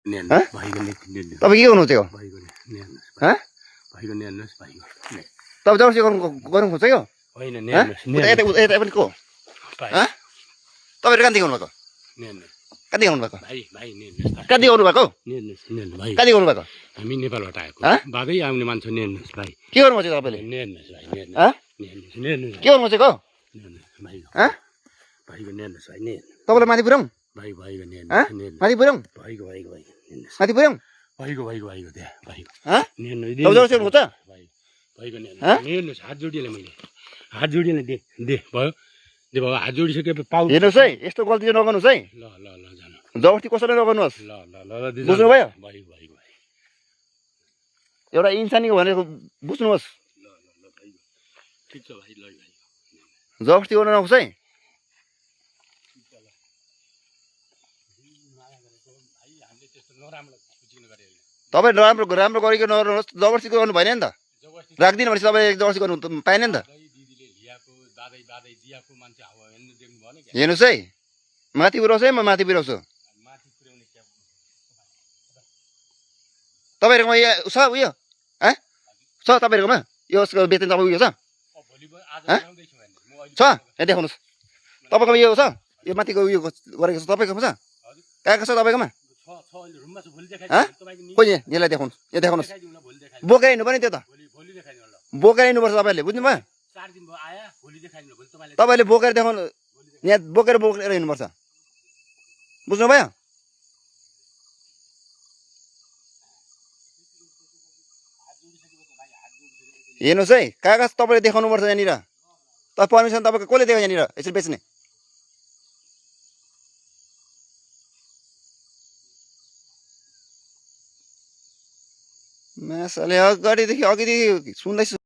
तपाईँ के गर्नुहुन्छ यो तपाईँ जबरजस्ती गर्नु खोज्छ यो यता पनि को तपाईँहरू कहाँदेखि गर्नुभएको कहाँदेखि गर्नुभएको कहाँदेखि गर्नुभएको कहाँदेखि गर्नुभएको हामी नेपालबाट आएको बाबै आउने मान्छे नेर्नुहोस् भाइ के गर्नु खोजेको तपाईँले नेर्नुहोस् भाइ के गर्नु खोजेको भाइको नेर्नुहोस् भाइ नेर्नु तपाईँलाई माथि पुऱ्याउँ भाइ भाइको माथि पुऱ्याउँ भाइको नेर्नुहोस् माथि पुऱ्याउँ भाइको त्यहाँ भाइको नेर्नु तपाईँ जबरजस्ती गर्नु खोज्छ भाइको नेर्नुहोस् हात जोडिएला मैले हात जोडिएला दे भयो दे भयो हात जोडिसकेपछि पाउ हेर्नुहोस् है यस्तो गल्ती चाहिँ नगर्नुहोस् है ल जानु जबरजस्ती कसैले नगर्नुहोस् ल बुझ्नुभयो भाइ एउटा इन्सानीको भनेको बुझ्नुहोस् ल भाइ ठिक छ भाइ ल भाइ जबरजस्ती गर्नु नहोस् है तपाईँ राम्रो राम्रो गरेको नगर्नुहोस् जबरजस्ती गर्नु भएन नि त राख्दिनँ भनेपछि तपाईँ जबरजस्ती गर्नु पाएन नि त हेर्नुहोस् है माथि पुऱ्याउँछ है म माथि पुऱ्याउँछु तपाईँहरूकोमा यो छ उयो छ तपाईँहरूकोमा यो बेच्ने तपाईँ उयो छ यहाँ देखाउनुहोस् तपाईँकोमा यो छ यो माथिको उयो गरेको छ तपाईँकोमा छ कहाँको छ तपाईँकोमा खोइ यसलाई देखाउनुहोस् यहाँ देखाउनुहोस् बोकेर हिँड्नु पर्ने त्यो त बोकेर हिँड्नुपर्छ तपाईँहरूले बुझ्नुभयो तपाईँले बोकेर देखाउनु यहाँ बोकेर हिँड्नुपर्छ बुझ्नुभयो हेर्नुहोस् है कागज तपाईँले देखाउनुपर्छ यहाँनिर तपाईँ पर्मिसन तपाईँको कसले दियो यहाँनिर यसरी बेच्ने मासले अगाडिदेखि सुन्दैछु